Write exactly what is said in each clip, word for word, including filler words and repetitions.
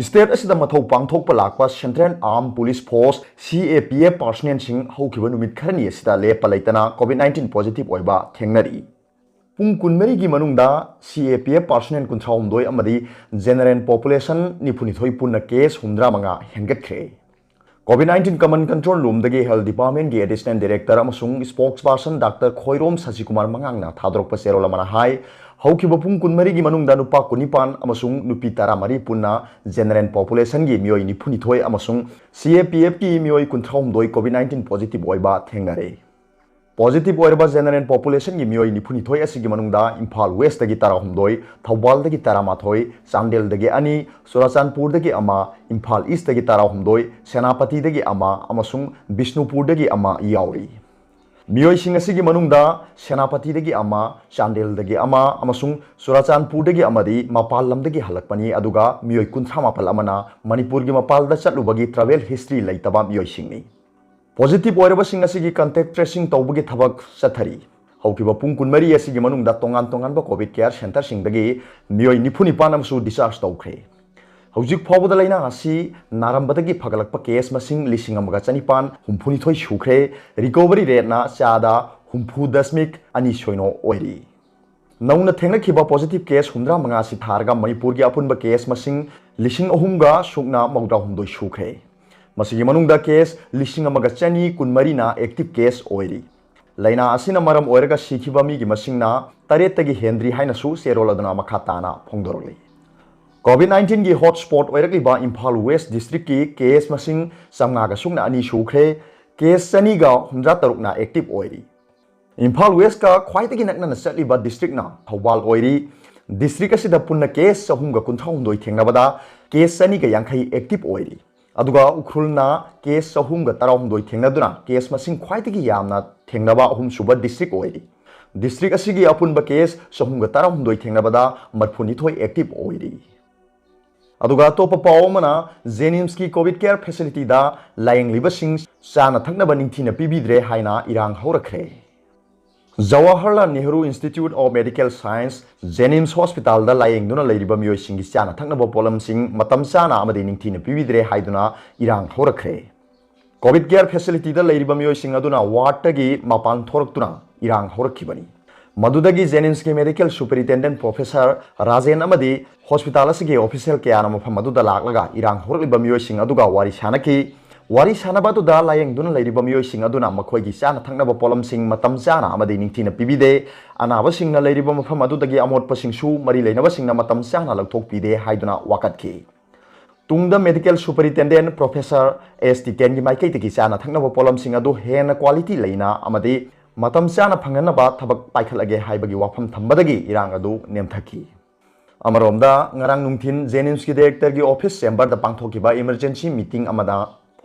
State ꯑꯁꯤꯗ ꯃꯊꯧ ꯄꯥꯡꯊꯣꯛꯄ ꯂꯥꯛꯄ Central Armed Police Force, C A P F, personnelꯁꯤꯡ ꯍꯧꯈꯤꯕ ꯅꯨꯃꯤꯠ ꯈꯔꯅꯤ ꯑꯁꯤꯗ ꯂꯦꯞꯄ ꯂꯩꯇꯅ COVID nineteen positive ꯑꯣꯏꯕ ꯊꯦꯡꯅꯔꯤ꯫ ꯄꯨꯡ ꯀꯨꯟꯃꯔꯤꯒꯤ ꯃꯅꯨꯡꯗ C A P F personnel ꯀꯨꯟꯊ꯭ꯔꯥꯍꯨꯝꯗꯣꯏ ꯑꯃꯗꯤ general population ꯅꯤꯐꯨꯅꯤꯊꯣꯏ ꯄꯨꯟꯅ case ꯍꯨꯝꯗ꯭ꯔꯥꯃꯉꯥ ꯍꯦꯟꯒꯠꯈ꯭ꯔꯦ꯫ COVID nineteen Command Control Roomꯗꯒꯤ Health Departmentꯀꯤ Additional Director ꯑꯃꯁꯨꯡ Spokesperson Doctor ꯈꯣꯏꯔꯣꯝ ꯁꯁꯤꯀꯨꯃꯥꯔ ꯃꯉꯥꯡꯅ ꯊꯥꯗꯣꯔꯛꯄ ꯆꯦꯔꯣꯜ ꯑꯃꯅ ꯍꯥꯏ, ꯍꯧꯈꯤꯕ ꯄꯨꯡ ꯀꯨꯟꯃꯔꯤꯒꯤ ꯃꯅꯨꯡꯗ ꯅꯨꯄꯥ ꯀꯨꯟꯅꯤꯄꯥꯟ ꯑꯃꯁꯨꯡ ꯅꯨꯄꯤ ꯇꯔꯥꯃꯔꯤ ꯄꯨꯟꯅ general populationꯒꯤ ꯃꯤꯑꯣꯏ ꯅꯤꯐꯨꯅꯤꯊꯣꯏ ꯑꯃꯁꯨꯡ C A P Fꯀꯤ ꯃꯤꯑꯣꯏ ꯀꯨꯟꯊ꯭ꯔꯥꯍꯨꯝꯗꯣꯏ COVID nineteen positive ꯑꯣꯏꯕ ꯊꯦꯡꯅꯔꯦ꯫ Positive ꯑꯣꯏꯔꯕ general populationꯒꯤ ꯃꯤꯑꯣꯏ ꯅꯤꯐꯨꯅꯤꯊꯣꯏ ꯑꯁꯤꯒꯤ ꯃꯅꯨꯡꯗ ꯏꯝꯐꯥꯜ Westꯇꯒꯤ ꯇꯔꯥꯍꯨꯝꯗꯣꯏ, ꯊꯧꯕꯥꯜꯗꯒꯤ ꯇꯔꯥꯃꯥꯊꯣꯏ, ꯆꯥꯟꯗꯦꯜꯗꯒꯤ ꯑꯅꯤ, ꯆꯨꯔꯥꯆꯥꯟꯄꯨꯔꯗꯒꯤ ꯑꯃ, ꯏꯝꯐꯥꯜ Eastꯇꯒꯤ ꯇꯔꯥꯍꯨꯝꯗꯣꯏ, ꯁꯦꯅꯥꯄꯇꯤꯗꯒꯤ ꯑꯃ ꯑꯃꯁꯨꯡ ꯕꯤꯁꯅꯨꯄꯨꯔꯗꯒꯤ ꯑꯃ ꯌꯥꯎꯔꯤ꯫ ꯃꯤꯑꯣꯏꯁꯤꯡ ꯑꯁꯤꯒꯤ ꯃꯅꯨꯡꯗ ꯁꯦꯅꯥꯄꯇꯤꯗꯒꯤ ꯑꯃ, ꯆꯥꯟꯗꯦꯜꯗꯒꯤ ꯑꯃ ꯑꯃꯁꯨꯡ ꯆꯨꯔꯥꯆꯥꯟꯄꯨꯔꯗꯒꯤ ꯑꯃꯗꯤ ꯃꯄꯥꯟ ꯂꯝꯗꯒꯤ ꯍꯜꯂꯛꯄꯅꯤ, ꯑꯗꯨꯒ ꯃꯤꯑꯣꯏ ꯀꯨꯟꯊ꯭ꯔꯥ ꯃꯥꯄꯜ ꯑꯃꯅ ꯃꯅꯤꯄꯨꯔꯒꯤ ꯃꯄꯥꯟꯗ ꯆꯠꯂꯨꯕꯒꯤ travel history ꯂꯩꯇꯕ ꯃꯤꯑꯣꯏꯁꯤꯡꯅꯤ꯫ Positive ꯑꯣꯏꯔꯕꯁꯤꯡ ꯑꯁꯤꯒꯤ contact tracing ꯇꯧꯕꯒꯤ ꯊꯕꯛ ꯆꯠꯊꯔꯤ꯫ ꯍꯧꯈꯤꯕ ꯄꯨꯡ ꯀꯨꯟꯃꯔꯤ ꯑꯁꯤꯒꯤ ꯃꯅꯨꯡꯗ ꯇꯣꯉꯥꯟ ꯇꯣꯉꯥꯟꯕ COVID care centreꯁꯤꯡꯗꯒꯤ ꯃꯤꯑꯣꯏ ꯅꯤꯐꯨ ꯅꯤꯄꯥꯟ ꯑꯃꯁꯨ discharge ꯇꯧꯈ꯭ꯔꯦ꯫ ꯍꯧꯖꯤꯛ ꯐꯥꯎꯕꯗ ꯂꯥꯏꯅꯥ ꯑꯁꯤ ꯅꯥꯔꯝꯕꯗꯒꯤ ꯐꯒꯠꯂꯛꯄ case ꯃꯁꯤꯡ ꯂꯤꯁꯤꯡ ꯑꯃꯒ ꯆꯅꯤꯄꯥꯟ ꯍꯨꯝꯐꯨꯅꯤꯊꯣꯏ ꯁꯨꯈ꯭ꯔꯦ꯫ Recovery rateꯅ ꯆꯥꯗ ꯍꯨꯝꯐꯨ ꯗꯁꯃꯤꯛ ꯑꯅꯤ ꯁꯣꯏꯅꯣ ꯑꯣꯏꯔꯤ꯫ ꯅꯧꯅ ꯊꯦꯡꯅꯈꯤꯕ positive case ꯍꯨꯝꯗ꯭ꯔꯥꯃꯉꯥ ꯑꯁꯤ ꯊꯥꯔꯒ ꯃꯅꯤꯄꯨꯔꯒꯤ ꯑꯄꯨꯟꯕ case ꯃꯁꯤꯡ ꯂꯤꯁꯤꯡ ꯑꯍꯨꯝꯒ ꯁꯨꯞꯅ ꯃꯧꯗ꯭ꯔꯥꯍꯨꯝꯗꯣꯏ ꯁꯨꯈ꯭ꯔꯦ꯫ ꯃꯁꯤꯒꯤ ꯃꯅꯨꯡꯗ case ꯂꯤꯁꯤꯡ ꯑꯃꯒ ꯆꯅꯤ ꯀꯨꯟꯃꯔꯤꯅ active case ꯑꯣꯏꯔꯤ꯫ ꯂꯥꯏꯅꯥ ꯑꯁꯤꯅ ꯃꯔꯝ ꯑꯣꯏꯔꯒ ꯁꯤꯈꯤꯕ ꯃꯤꯒꯤ ꯃꯁꯤꯡꯅ ꯇꯔꯦꯠꯇꯒꯤ ꯍꯦꯟꯗ꯭ꯔꯤ ꯍꯥꯏꯅꯁꯨ ꯆꯦꯔꯣꯜ ꯑꯗꯨꯅ ꯃꯈꯥ ꯇꯥꯅ ꯐꯣꯡꯗꯣꯔꯛꯂꯤ꯫ COVID nineteenꯒꯤ hotspot ꯑꯣꯏꯔꯛꯂꯤꯕ Imphal West districtꯀꯤ case ꯃꯁꯤꯡ ꯆꯥꯝꯃꯉꯥꯒ ꯁꯨꯞꯅ ꯑꯅꯤ ꯁꯨꯈ꯭ꯔꯦ꯫ Case ꯆꯅꯤꯒ ꯍꯨꯝꯗ꯭ꯔꯥ ꯇꯔꯨꯛꯅ active ꯑꯣꯏꯔꯤ꯫ ꯏꯝꯐꯥꯜ Westꯀ ꯈ꯭ꯋꯥꯏꯗꯒꯤ ꯅꯛꯅꯅ ꯆꯠꯂꯤꯕ districtꯅ ꯊꯧꯕꯥꯜ ꯑꯣꯏꯔꯤ꯫ District ꯑꯁꯤꯗ ꯄꯨꯟꯅ case ꯆꯍꯨꯝꯒ ꯀꯨꯟꯊ꯭ꯔꯥꯍꯨꯝꯗꯣꯏ ꯊꯦꯡꯅꯕꯗ case ꯆꯅꯤꯒ ꯌꯥꯡꯈꯩ active ꯑꯣꯏꯔꯤ꯫ ꯑꯗꯨꯒ ꯎꯈ꯭ꯔꯨꯜꯅ case ꯆꯍꯨꯝꯒ ꯇꯔꯥꯍꯨꯝꯗꯣꯏ ꯊꯦꯡꯅꯗꯨꯅ case ꯃꯁꯤꯡ ꯈ꯭ꯋꯥꯏꯗꯒꯤ ꯌꯥꯝꯅ ꯊꯦꯡꯅꯕ ꯑꯍꯨꯝꯁꯨꯕ district ꯑꯣꯏꯔꯤ꯫ District ꯑꯁꯤꯒꯤ ꯑꯄꯨꯟꯕ case ꯆꯍꯨꯝꯒ ꯇꯔꯥꯍꯨꯝꯗꯣꯏ ꯊꯦꯡꯅꯕꯗ ꯃꯔꯤꯐꯨꯅꯤꯊꯣꯏ active ꯑꯣꯏꯔꯤ꯫ ꯑꯗꯨꯒ ꯑꯇꯣꯞꯄ ꯄꯥꯎ ꯑꯃꯅ, JNIMSꯀꯤ COVID care facilityꯗ ꯂꯥꯌꯦꯡꯂꯤꯕꯁꯤꯡ ꯆꯥꯅ ꯊꯛꯅꯕ ꯅꯤꯡꯊꯤꯅ ꯄꯤꯕꯤꯗ꯭ꯔꯦ ꯍꯥꯏꯅ ꯏꯔꯥꯡ ꯍꯧꯔꯛꯈ꯭ꯔꯦ꯫ Jawaharlal Nehru Institute of Medical Science, JNIMS Hospitalꯗ ꯂꯥꯌꯦꯡꯗꯨꯅ ꯂꯩꯔꯤꯕ ꯃꯤꯑꯣꯏꯁꯤꯡꯒꯤ ꯆꯥꯅ ꯊꯛꯅꯕ ꯄꯣꯠꯂꯝꯁꯤꯡ ꯃꯇꯝ ꯆꯥꯅ ꯑꯃꯗꯤ ꯅꯤꯡꯊꯤꯅ ꯄꯤꯕꯤꯗ꯭ꯔꯦ ꯍꯥꯏꯗꯨꯅ ꯏꯔꯥꯡ ꯍꯧꯔꯛꯈ꯭ꯔꯦ꯫ COVID care facilityꯗ ꯂꯩꯔꯤꯕ ꯃꯤꯑꯣꯏꯁꯤꯡ ꯑꯗꯨꯅ wardꯇꯒꯤ ꯃꯄꯥꯟ ꯊꯣꯔꯛꯇꯨꯅ ꯏꯔꯥꯡ ꯍꯧꯔꯛꯈꯤꯕꯅꯤ꯫ ꯃꯗꯨꯗꯒꯤ JNIMSꯀꯤ medical superintendent professor ꯔꯥꯖꯦꯟ ꯑꯃꯗꯤ hospital ꯑꯁꯤꯒꯤ official ꯀꯌꯥꯅ ꯃꯐꯝ ꯑꯗꯨꯗ ꯂꯥꯛꯂꯒ ꯏꯔꯥꯡ ꯍꯧꯔꯛꯂꯤꯕ ꯃꯤꯑꯣꯏꯁꯤꯡ ꯑꯗꯨꯒ ꯋꯥꯔꯤ ꯁꯥꯅꯈꯤ꯫ ꯋꯥꯔꯤ ꯁꯥꯅꯕ ꯑꯗꯨꯗ ꯂꯥꯌꯦꯡꯗꯨꯅ ꯂꯩꯔꯤꯕ ꯃꯤꯑꯣꯏꯁꯤꯡ ꯑꯗꯨꯅ ꯃꯈꯣꯏꯒꯤ ꯆꯥꯅ ꯊꯛꯅꯕ ꯄꯣꯠꯂꯝꯁꯤꯡ ꯃꯇꯝ ꯆꯥꯅ ꯑꯃꯗꯤ ꯅꯤꯡꯊꯤꯅ ꯄꯤꯕꯤꯗꯦ꯫ ꯑꯅꯥꯕꯁꯤꯡꯅ ꯂꯩꯔꯤꯕ ꯃꯐꯝ ꯑꯗꯨꯗꯒꯤ ꯑꯃꯣꯠꯄꯁꯤꯡꯁꯨ ꯃꯔꯤ ꯂꯩꯅꯕꯁꯤꯡꯅ ꯃꯇꯝ ꯆꯥꯅ ꯂꯧꯊꯣꯛꯄꯤꯗꯦ ꯍꯥꯏꯗꯨꯅ ꯋꯥꯀꯠꯈꯤ꯫ ꯇꯨꯡꯗ medical superintendent professor S T Kenꯒꯤ ꯃꯥꯏꯀꯩꯗꯒꯤ ꯆꯥꯅ ꯊꯛꯅꯕ ꯄꯣꯠꯂꯝꯁꯤꯡ ꯑꯗꯨ ꯍꯦꯟꯅ quality ꯂꯩꯅ ꯑꯃꯗꯤ ꯃꯇꯝ ꯆꯥꯅ ꯐꯪꯍꯟꯅꯕ ꯊꯕꯛ ꯄꯥꯏꯈꯠꯂꯒꯦ ꯍꯥꯏꯕꯒꯤ ꯋꯥꯐꯝ ꯊꯝꯕꯗꯒꯤ ꯏꯔꯥꯡ ꯑꯗꯨ ꯅꯦꯝꯊꯈꯤ꯫ ꯑꯃꯔꯣꯝꯗ, ꯉꯔꯥꯡ ꯅꯨꯡꯊꯤꯟ JNIMSꯀꯤ directorꯒꯤ office chamberꯗ ꯄꯥꯡꯊꯣꯛꯈꯤꯕ emergency meeting ꯑꯃꯗ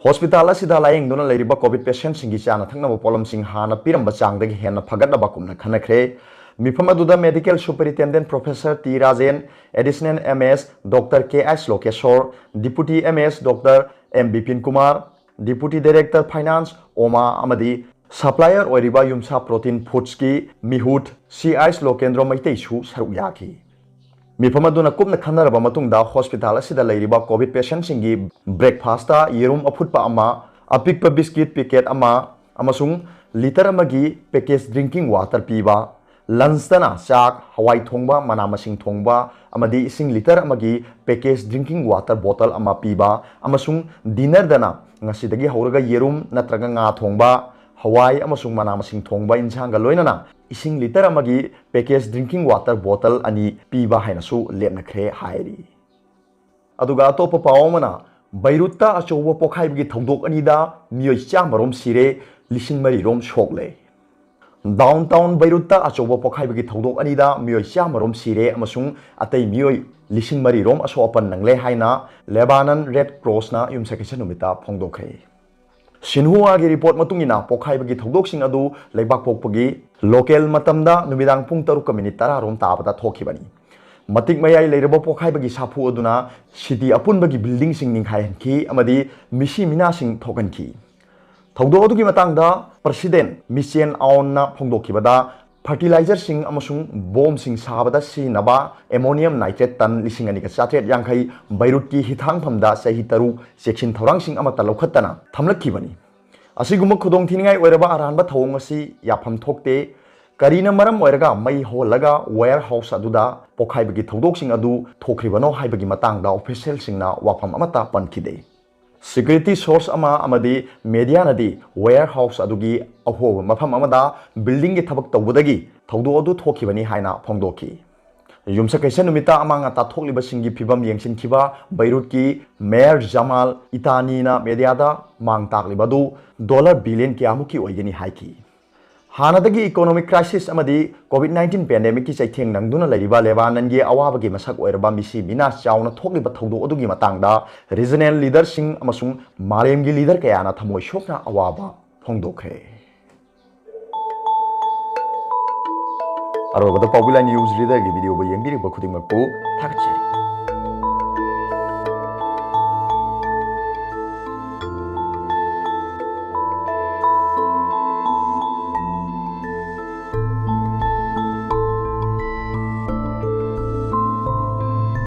hospital ꯑꯁꯤꯗ ꯂꯥꯌꯦꯡꯗꯨꯅ ꯂꯩꯔꯤꯕ COVID patientꯁꯤꯡꯒꯤ ꯆꯥꯅ ꯊꯛꯅꯕ ꯄꯣꯠꯂꯝꯁꯤꯡ ꯍꯥꯟꯅ ꯄꯤꯔꯝꯕ ꯆꯥꯡꯗꯒꯤ ꯍꯦꯟꯅ ꯐꯒꯠꯅꯕ ꯀꯨꯞꯅ ꯈꯟꯅꯈ꯭ꯔꯦ꯫ ꯃꯤꯐꯝ ꯑꯗꯨꯗ medical superintendent professor T Rajen, additional MS Doctor K ꯑꯥꯏꯁ Lokeshor, deputy MS Doctor M Bipin Kumar, deputy director finance ꯑꯣꯃꯥ ꯑꯃꯗꯤ supplier ꯑꯣꯏꯔꯤꯕ ꯌꯨꯝꯁꯥ protein foodsꯀꯤ ꯃꯤꯍꯨꯠ ꯁꯤ ꯑꯥꯏꯁ ꯂꯣꯀꯦꯟꯗ꯭ꯔꯣ ꯃꯩꯇꯩꯁꯨ ꯁꯔꯨꯛ ꯌꯥꯈꯤ꯫ ꯃꯤꯐꯝ ꯑꯗꯨꯅ ꯀꯨꯞꯅ ꯈꯟꯅꯔꯕ ꯃꯇꯨꯡꯗ hospital ꯑꯁꯤꯗ ꯂꯩꯔꯤꯕ COVID patientꯁꯤꯡꯒꯤ breakfastꯇ ꯌꯦꯔꯨꯝ ꯑꯐꯨꯠꯄ ꯑꯃ, ꯑꯄꯤꯛꯄ biscuit packet ꯑꯃ ꯑꯃꯁꯨꯡ litre ꯑꯃꯒꯤ package drinking water ꯄꯤꯕ, lunchꯇꯅ ꯆꯥꯛ, ꯍꯋꯥꯏ ꯊꯣꯡꯕ, ꯃꯅꯥ ꯃꯁꯤꯡ ꯊꯣꯡꯕ ꯑꯃꯗꯤ ꯏꯁꯤꯡ litre ꯑꯃꯒꯤ package drinking water bottle ꯑꯃ ꯄꯤꯕ ꯑꯃꯁꯨꯡ dinnerꯗꯅ ꯉꯁꯤꯗꯒꯤ ꯍꯧꯔꯒ ꯌꯦꯔꯨꯝ ꯅꯠꯇ꯭ꯔꯒ ꯉꯥ ꯊꯣꯡꯕ, ꯍꯋꯥꯏ ꯑꯃꯁꯨꯡ ꯃꯅꯥ ꯃꯁꯤꯡ ꯊꯣꯡꯕ ꯏꯟꯁꯥꯡꯒ ꯂꯣꯏꯅꯅ ꯏꯁꯤꯡ litre ꯑꯃꯒꯤ package drinking water bottle ꯑꯅꯤ ꯄꯤꯕ ꯍꯥꯏꯅꯁꯨ ꯂꯦꯞꯅꯈ꯭ꯔꯦ ꯍꯥꯏꯔꯤ꯫ ꯑꯗꯨꯒ ꯑꯇꯣꯞꯄ ꯄꯥꯎ ꯑꯃꯅ, ꯕꯩꯔꯨꯠꯇ ꯑꯆꯧꯕ ꯄꯣꯈꯥꯏꯕꯒꯤ ꯊꯧꯗꯣꯛ ꯑꯅꯤꯗ ꯃꯤꯑꯣꯏ ꯆꯥꯝꯃ ꯔꯣꯝ ꯁꯤꯔꯦ, ꯂꯤꯁꯤꯡ ꯃꯔꯤ ꯔꯣꯝ ꯁꯣꯛꯂꯦ꯫ Downtown ꯕꯩꯔꯨꯠꯇ ꯑꯆꯧꯕ ꯄꯣꯈꯥꯏꯕꯒꯤ ꯊꯧꯗꯣꯛ ꯑꯅꯤꯗ ꯃꯤꯑꯣꯏ ꯆꯥꯝꯃ ꯔꯣꯝ ꯁꯤꯔꯦ ꯑꯃꯁꯨꯡ ꯑꯇꯩ ꯃꯤꯑꯣꯏ ꯂꯤꯁꯤꯡ ꯃꯔꯤ ꯔꯣꯝ ꯑꯁꯣꯛ ꯑꯄꯟ ꯅꯪꯂꯦ ꯍꯥꯏꯅ Lebanon Red Crossꯅ ꯌꯨꯝꯁꯀꯩꯁ ꯅꯨꯃꯤꯠꯇ ꯐꯣꯡꯗꯣꯛꯈ꯭ꯔꯦ꯫ ꯁꯤꯟꯍꯨꯋꯥꯒꯤ report ꯃꯇꯨꯡ ꯏꯟꯅ, ꯄꯣꯈꯥꯏꯕꯒꯤ ꯊꯧꯗꯣꯛꯁꯤꯡ ꯑꯗꯨ ꯂꯩꯕꯥꯛ ꯄꯣꯛꯄꯒꯤ local ꯃꯇꯝꯗ ꯅꯨꯃꯤꯗꯥꯡ ꯄꯨꯡ ꯇꯔꯨꯛꯀ minute ꯇꯔꯥ ꯔꯣꯝ ꯇꯥꯕꯗ ꯊꯣꯛꯈꯤꯕꯅꯤ꯫ ꯃꯇꯤꯛ ꯃꯌꯥꯏ ꯂꯩꯔꯕ ꯄꯣꯈꯥꯏꯕꯒꯤ ꯁꯥꯐꯨ ꯑꯗꯨꯅ city ꯑꯄꯨꯟꯕꯒꯤ buildingꯁꯤꯡ ꯅꯤꯡꯈꯥꯏꯍꯟꯈꯤ ꯑꯃꯗꯤ ꯃꯤꯁꯤ ꯃꯤꯅꯥꯁꯤꯡ ꯊꯣꯛꯍꯟꯈꯤ꯫ ꯊꯧꯗꯣꯛ ꯑꯗꯨꯒꯤ ꯃꯇꯥꯡꯗ President Michelle Aoun-ꯅ ꯐꯣꯡꯗꯣꯛꯈꯤꯕꯗ, fertilizer-ꯁꯤꯡ ꯑꯃꯁꯨꯡ ꯕꯣꯝꯁꯤꯡ ꯁꯥꯕꯗ ꯁꯤꯖꯤꯟꯅꯕ ammonium nitrate ꯇꯟ ꯂꯤꯁꯤꯡ ꯑꯅꯤꯒ ꯆꯥꯇ꯭ꯔꯦꯠ ꯌꯥꯡꯈꯩ ꯕꯩꯔꯨꯠꯀꯤ ꯍꯤꯊꯥꯡꯐꯝꯗ ꯆꯍꯤ ꯇꯔꯨꯛ ꯆꯦꯛꯁꯤꯟ ꯊꯧꯔꯥꯡꯁꯤꯡ ꯑꯃꯠꯇ ꯂꯧꯈꯠꯇꯅ ꯊꯝꯂꯛꯈꯤꯕꯅꯤ꯫ ꯑꯁꯤꯒꯨꯝꯕ ꯈꯨꯗꯣꯡꯊꯤꯅꯤꯡꯉꯥꯏ ꯑꯣꯏꯔꯕ ꯑꯔꯥꯟꯕ ꯊꯧꯑꯣꯡ ꯑꯁꯤ ꯌꯥꯐꯝ ꯊꯣꯛꯇꯦ꯫ ꯀꯔꯤꯅ ꯃꯔꯝ ꯑꯣꯏꯔꯒ ꯃꯩ ꯍꯧꯍꯜꯂꯒ warehouse ꯑꯗꯨꯗ ꯄꯣꯈꯥꯏꯕꯒꯤ ꯊꯧꯗꯣꯛꯁꯤꯡ ꯑꯗꯨ ꯊꯣꯛꯈ꯭ꯔꯤꯕꯅꯣ ꯍꯥꯏꯕꯒꯤ ꯃꯇꯥꯡꯗ official-ꯁꯤꯡꯅ ꯋꯥꯐꯝ ꯑꯃꯠꯇ ꯄꯟꯈꯤꯗꯦ꯫ Security source ꯑꯃ ꯑꯃꯗꯤ media-ꯅꯗꯤ warehouse ꯑꯗꯨꯒꯤ ꯑꯍꯣꯕ ꯃꯐꯝ ꯑꯃꯗ building-ꯒꯤ ꯊꯕꯛ ꯇꯧꯕꯗꯒꯤ ꯊꯧꯗꯣꯛ ꯑꯗꯨ ꯊꯣꯛꯈꯤꯕꯅꯤ ꯍꯥꯏꯅ ꯐꯣꯡꯗꯣꯛꯈꯤ꯫ ꯌꯨꯝꯁꯀꯩꯁ ꯅꯨꯃꯤꯠꯇ ꯑꯃꯥꯡ ꯑꯇꯥ ꯊꯣꯛꯂꯤꯕꯁꯤꯡꯒꯤ ꯐꯤꯚꯝ ꯌꯦꯡꯁꯤꯟꯈꯤꯕ ꯕꯩꯔꯨꯠꯀꯤ Mayor Jamal Itani-ꯅ media-ꯗ ꯃꯥꯡ ꯇꯥꯛꯂꯤꯕ ꯑꯗꯨ dollar billion ꯀꯌꯥꯃꯨꯛꯀꯤ ꯑꯣꯏꯒꯅꯤ ꯍꯥꯏꯈꯤ꯫ ꯍꯥꯟꯅꯗꯒꯤ economic crisis ꯑꯃꯗꯤ COVID nineteen pandemic-ꯀꯤ ꯆꯩꯊꯦꯡ ꯅꯪꯗꯨꯅ ꯂꯩꯔꯤꯕ ꯂꯦꯕꯥꯅꯟꯒꯤ ꯑꯋꯥꯕꯒꯤ ꯃꯁꯛ ꯑꯣꯏꯔꯕ ꯃꯤꯁꯤ ꯃꯤꯅꯥ ꯆꯥꯎꯅ ꯊꯣꯛꯂꯤꯕ ꯊꯧꯗꯣꯛ ꯑꯗꯨꯒꯤ ꯃꯇꯥꯡꯗ regional leader-ꯁꯤꯡ ꯑꯃꯁꯨꯡ ꯃꯥꯂꯦꯝꯒꯤ leader ꯀꯌꯥꯅ ꯊꯃꯣꯏ ꯁꯣꯛꯅ ꯑꯋꯥꯕ ꯐꯣꯡꯗꯣꯛꯈ꯭ꯔꯦ꯫ ꯑꯔꯣꯏꯕꯗ ꯄꯥꯎꯕꯤ ꯂꯥꯏ news reader-ꯒꯤ video-ꯕꯨ ꯌꯦꯡꯕꯤꯔꯤꯕ ꯈꯨꯗꯤꯡꯃꯛꯄꯨ ꯊꯥꯒꯠꯆꯔꯤ꯫